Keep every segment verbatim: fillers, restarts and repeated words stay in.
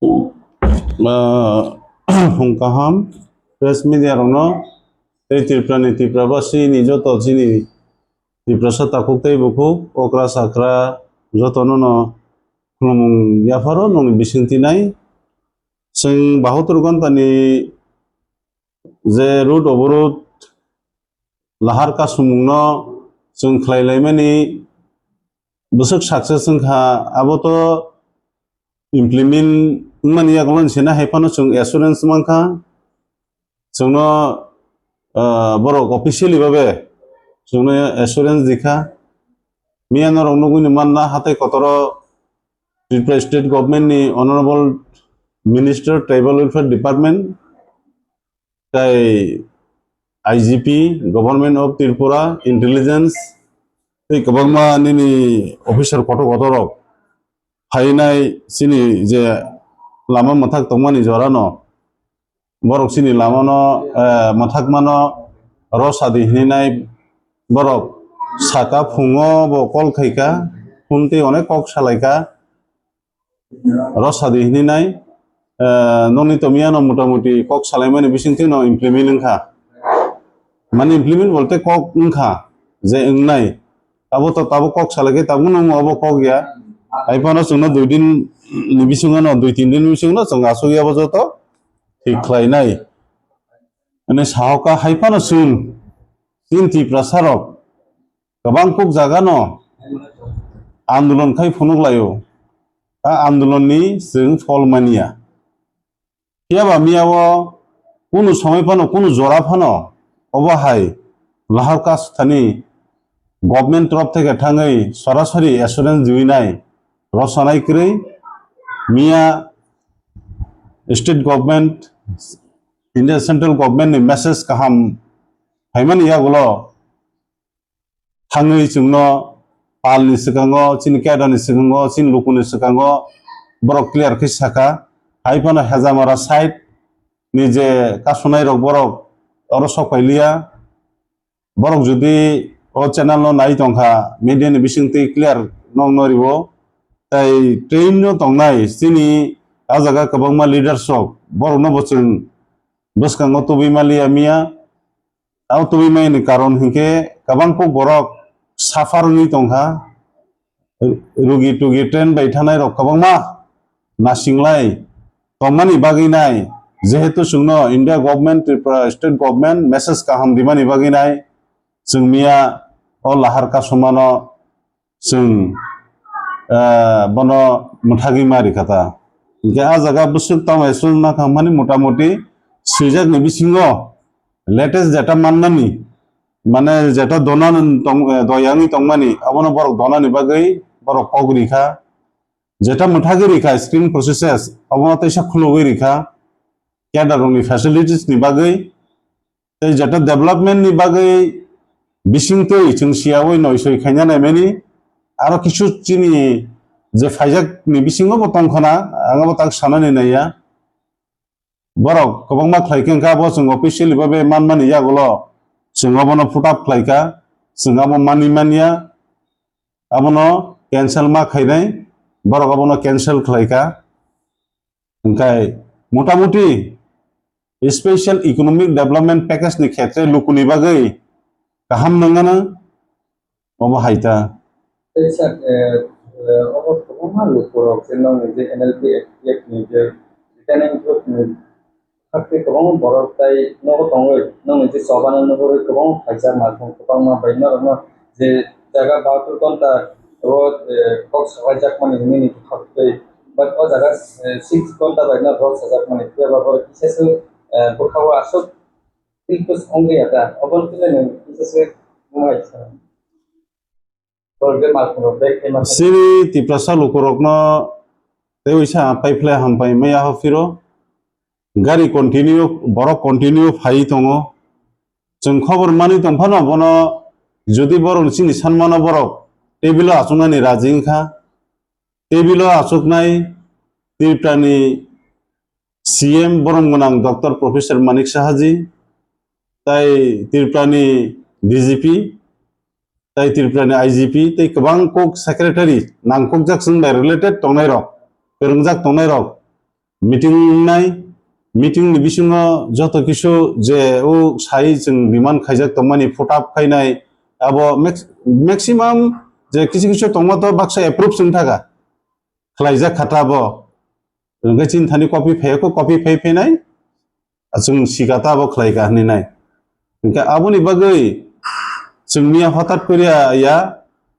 Ah, phung kaham press media rokno tei Tripura ni Tripura basi ni joto chini Tiprasa takhuk tei bukhuk okra sakra jotono no khulumung yapharo nongni bisingtwi nai. Chwng bahatur ghonta ni je road oborod lahar kasumungno chwng khlai laimani bwswk success wngkha, abo to implement wngmani yagulo sina hai phano chwng assurance mankha, chwngno, ah, borok officially babe chwngno assurance dikha. Miya norok nugwini manna hatai kotoro Tripura State Government ni Honorable Minister Tribal Welfare Department, tei I G P, Government of Tripura, Intelligence, tei kwbangma nini officer kotor kotor rok phainai chini je lama mwthak tongmani jorano, borok chini lamano, eh, mwthakmano rosadi hinwi nai borok saka phungo bo call khaika, phone tei onek kok salaika. Rosadi hinwi nai, eh, nokni tomiyano motamuti kok salaimani bisingtwi no implement wngkha. Mane implement bolte kok wngkha je wngnai. Abo to tabuk kok salai khe tabuk no wngo, abo kok ya. Hai phano chwngno dui din ni bisingo no, dui tin din ni bisingo no chwng aswk ya bo joto thik khlai nai. Mane sahoka hai phano chwng chini Tiprasa rok kwbang kok jaga no andolon khai phunuk laio. A andolon ni chwng phol manya. Phiya ba miya o kunu somoi phano, kunu jora phano obo hai lahar kas thani government torof theke thangwi sorasori assurance riwi nai, rwchanai kwrwi. Miya state government, India central government ni message kaham phaimani yagulo thangwi chwngno palni swkango, chini cadre ni swkango, chini lukuni swkango borok clear khe sakha. Hai phano Hejamara side ni je kasunai rok borok oro sok pailiya. Borok jodi o channel no nai tongkha, media ni bisingtwi clear nokno riwo. Tai train no tongnai chini a jaga kwbangma leaders rok, borokno bo chwng bwskango tubui maliya miya. Abo tubui mai ni karon hinkhe kwbang kok borok suffer wngwi tongkha. Rugi tugi train bai thanai rok kwbangma nasinglai tongmani bagwi nai, jehetu chwngno India government, Tripura state government message kaham rimani bagwi nai, chwng miya o lahar kasumano chwng, eh, bono mwthagwi ma rikha ta. Hinkhe a jaga bwswk tamo assurance ma kha mani motamuti swijak ni bisingo latest jeta mannani, mane jeta dona tong, eh, doyangwi tongmani, abono borok donani bagwi borok kok rikha. Jeta mwthagwi rikha screen processes, abono teisa khulugwi rikha. Cadre rokni facilities ni bagwi tei jeta development ni bagwi bisingtwi chwng siyawi noisoi khaina naimani, aro kisu chini je phaijak ni bisingo bo tongkhana, ang abo tak sanani naiya. Borok kwbangma khlai khe wngkha, abo chwng officially babe manmani yagulo chwng abono put up khlaikha, chwng abo manwi manya, abono cancel ma khainai, borok abono cancel khlaikha. Hwnkhe motamuti special economic development package ni khetre lukuni bagwi kaham nangano obo hai ta. Tei sir, eh, eh, obo kwbangma lukurok je nokni je N L P F ni je returning group ni hakhe kwbangma borok tai nogo tongwi nokni je chobana nugwi kwbangma phaijak malkhung kwbangma bai norokno je jaga bahatur ghonta o, eh, kok sajakmani nini bwkhak twi, but o jaga, eh, six ghonta bai no rok sajakmani, phiya ba borok kisa se, eh, bwkha o aswk request wngwi ya ta, obo khe nwng kisa se wngmai sa. Borok je malkhung rok bag khe ma. Chini Tiprasa lukurokno tei uisa paiphlai hampai maya ho phiro. Gari continue, borok continue phai tongo. Chwng khobor manwi tongphano bono, jodi borok chini sanmano borok table o achuknani raji wngkha, table o achuknai Tripura ni C M borom gwnang Doctor Professor Manik Saha ji, tai Tripura ni D G P, tai Tripura ni I G P, tei kwbang kok secretary nangkukjak chwng bai related tongnai rok, kwrwngjak tongnai rok, meeting wngnai, meeting ni bisingo joto kisu je o sai chwng demand khaijak tongmani photo up khainai, abo max-, maximum je kisu kisu tongma to baksa approve chwng thaka khlaijak kha ta bo. Hwnkhe chini thani copy phai kho, copy phai phainai, chwng sika ta bo khlai kha hwnwi nai. Hwnkhe aboni bagwi chwng miya hotat koriya ya,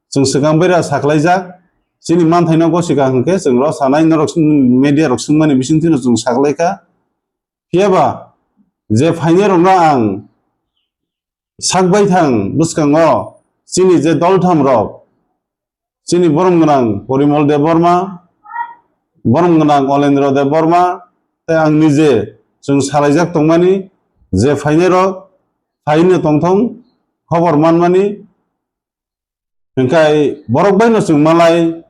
chwng swkang baira sakhlaijak, chini manthaino gosika hwnkhe chwng rw sanai, norok swng-, media rok swngmani bisingtwino chwng saklaikha. Phiyaba je phainairokno ang sak baithang bwskango chini je doltham rok, chini borom gwnang Porimol Debbarma, borom gwnang Olendro Debbarma, tei ang nije chwng salaijak tongmani je phainairok phaino tongthong khobor manmani, hwnkhe borok baino chwng malai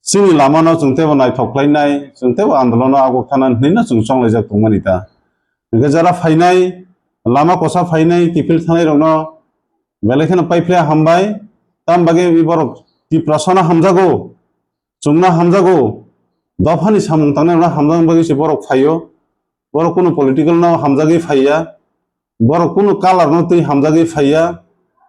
chini lamano chwng teibo naithok khlainai, chwng teibo andolono aguk thana hwnwi no chwng chonglaijak tongmani ta. Hwnkhe jara phainai, lama kosa phainai, kiphil thanai rokno belai kheno paiphlaiya hambai, tam bagwi borok Tiprasano hamjago, chwngno hamjago, dophani samung tangnai rokno hamjakna bagwi se borok phaio, borok kunu political no hamjagwi phaiya, borok kunu color no twi hamjagwi phaiya,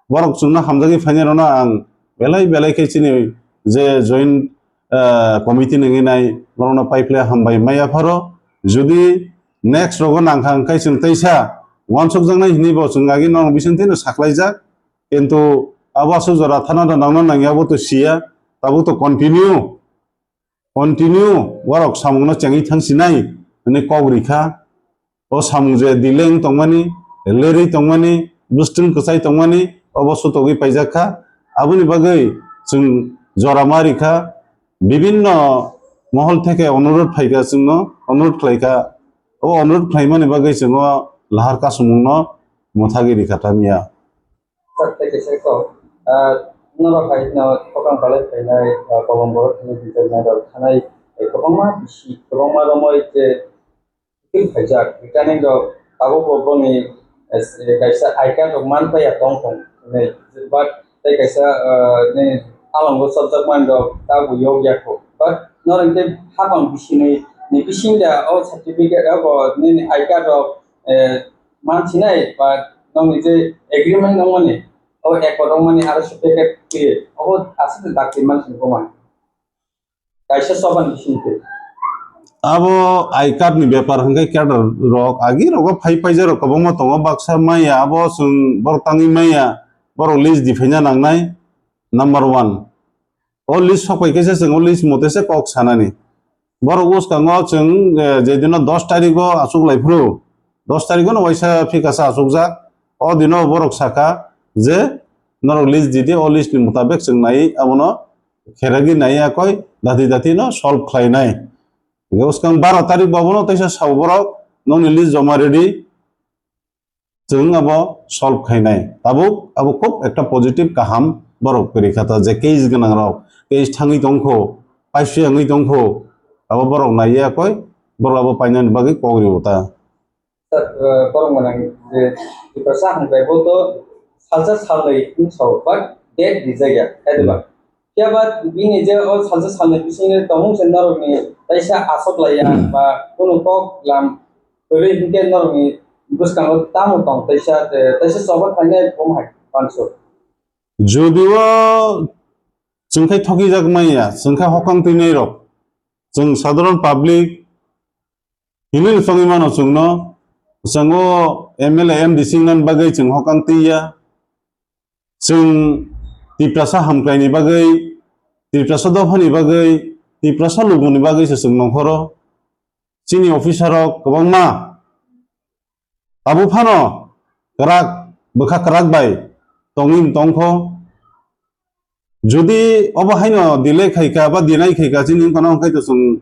borok chwngno hamjagwi phainai rokno ang belai belai khe chini je joint, ah, committee nangwi nai borokno paiphlai hambai maya pharo. Jodi next rogo nangkha hwnkhe chwng teisa uansukjaknai hinwi bo chwng agi norok bisingtwi no saklaijak, kintu abo aswk jora thana da nangna nangya abo to siya, tabuk to continue, continue borok samungno chengwi thangsinai hwnwi kok rikha. O samung je delay wng tongmani, lerwi tongmani, bwswtwng kwchai tongmani, obo sutogwi paijak kha. Aboni bagwi chwng jora ma rikha, bibinno mohol theke onurodh phaikha chwngno, onurodh khlaikha. O onurodh khlaimani bagwi chwng o lahar kasumungno mwthagwi rikha tamya. Sir, thank you, sir. Ko, ah, norok hai no kokang balai phainai, ah, kolom borok thani bijak nai rok thanai, eh, kwbangma bisi, kwbangma romoi je Phil khaijak, returning rok tabuk bo boni, eh, kaisa I card rok man paiya tong thung hinwi, but tei kaisa, eh, nini alongo chopjak man rok tabuk yok ya kho. But norok tei hapang bisini ni bising da o certificate abo nini I card rok, eh, man sinai, but nokni je agreement nongmani o accord rok mani aro se packet twi obo aswk dak twi man sini komai. Kaisa choba ni bisingtwi. Abo I card ni bepar hwnkhe cadre rok agi rogo phai paijak rok kwbangma tongo, baksa maya abo chwng borok tangwi maya, borok list di phaina nangnai number one. O list sok pai khe se chwng o list mote se kok sanani. Borok bwskango chwng, eh, je dino dos tarikh o achuk lai phuru, dos tarikh o no waisa phikasa achukjak, o dino borok saka je norok list di di, o list ni mutabek chwng nai abono kheragwi nai ya koi dati dati no solve khlai nai. Hwnkhe bwskang baro tarikh bo abono teisa sao borok nokni list joma ready, chwng abo solve khai nai. Tabuk abo khub ekta positive kaham borok kwrwi kha ta je case gwnang rok case thangwi tong kho, paisui wngwi tong kho, abo borok nai ya koi borok abo painani bagwi kok rw ta. Sir, eh, borok mwnang je Tiprasa hamkrai bo to salsa salnwi wng sao, but date rijak ya, khe diba? Phiya ba bini je o salsa salnwi bisingni tongmung se norokni taisa asok laiya ba kunu kok lam kwrwi hinkhe norokni bwskango tamo tong taisa, eh, taisa choba khainai bom hai panso. Jodi o chwng khai thokijak manya, chwng khai hokang twinai rok, chwng sadharon public, Hinwi ni songwi mano chwngno, chwng o M L A M D C wngna bagwi chwng hokang twi ya. Chwng Tiprasa hamkraini bagwi, Tiprasa dophani bagwi, Tiprasa lubungni bagwi se chwng nongkhoro. Chini officer rok kwbangma abo phano kwrak, bwkha kwrak bai tongwi tongkho. Jodi obo haino delay khaikha ba deny khaikha, chini wngkha no hwnkhe to chwng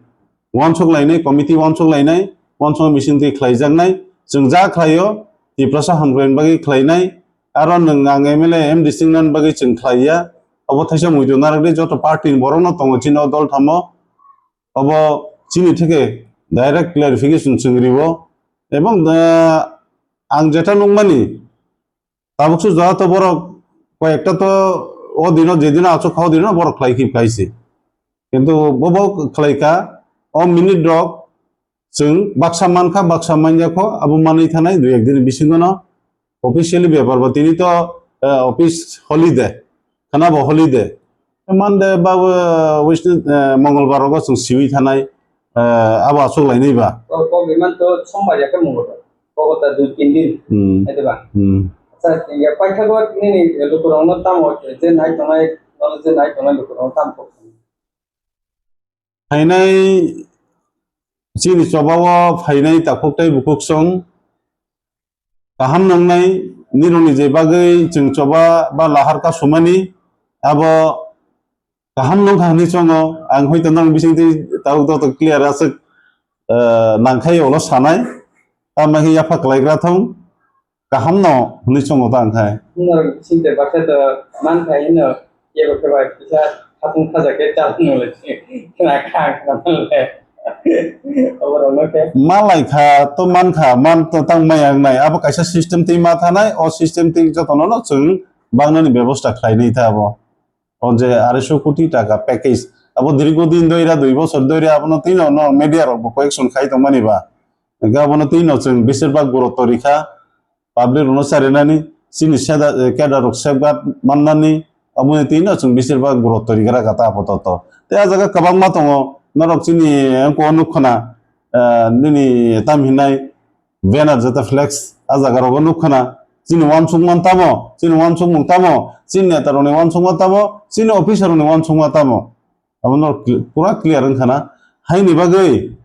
uansuk lainai, committee uansuk lainai, uansuk bising twi khlaijaknai. Chwng ja khlaio, Tiprasa hamkraini bagwi khlainai. Aro nwng ang M L A M D C wngna bagwi chwng khlaiya. Obo thaisa muitu narwkdi, joto party ni borok no tongo chini o dol thamo. Obo chini theke direct clarification chwng riwo. Ebong, ah, ang jeta nukmani, tabuk se jora to borok koyekta to o dino, je dino achuk kha, o dino borok khlai khi khlai se. Kintu bo bo khlai kha, o minute rok chwng baksa mankha, baksa manya kho, abo manwi thanai dui ek din bisingo no officially bepar bo tini to, eh, office holiday, khana bo holiday. Monday ba, eh, Wednesday, eh, Mongolbar rogo chwng siwi thanai, eh, abo aswk lainai ba. O, kok iman to sombar ya khe Mongolbar. Kok ta dui tin din. Hmm. Ete ba. Hmm. Acha, ya paithago nini lukurokno tamo je nai tongnai, nono je nai tongnai lukurokno tamo kok. Phainai chini chobao phainai takhuk tei bukhuk song kaham nangnai, nirokni je bagwi chwng choba ba lahar kasumani abo kaham nangkha hwnwi chongo. Ang hoito nang bisingtwi tabuk joto clear aswk, eh, nangkhai ulo sanai, tamo khe yapha klaigra thung. Kaham no hwnwi chongo ta ang khai. Norok sinte baksa to man khai hino, yebo khe bai kisa khatung khaja khe chal nung le khna kha khna le. Oborok no khe. Malai kha to man kha, man to tang maya wngnai. Abo kaisa system twi ma thanai, o system twi jotono no chwng bangnani bebosta khlai nai ta abo. O je arisho koti taka package. Abo dirgo din doira, dui bosor doira, abono twi no, no media rok bo collection khai tongmani ba. Hingke abono twi no chwng besir bak guruto rikha, public rokno charinani, chini seda, eh, cadre rok safeguard mannani, aboni twi no chwng besir bak guruto rigra kha ta apatot. Tei ah jaga kwbangma tongo, norok chini wngkuk o nukha na, eh, nini tam hinai banner jeta flex ah jaga rogo nukha na, chini uansukmung tamo, chini uansukmung tamo, chini neta rokni uansukma tamo, chini officer rokni uansukma tamo, abono cl-, pura clear wngkha na, haini bagwi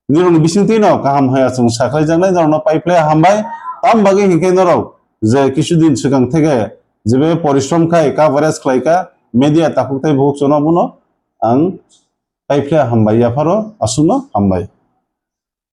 Nirokni bisingtwi no kaham haya chwng sakhlaijaknai, norokno paiphlai hambai. Tam bagwi hinkhe norok je kisu din swkang theke jebe porishrom khai, coverage khlai kha, media takhuk tei bukhuk chwngno bono ang paiphlai hambai, yapharo aswkno hambai.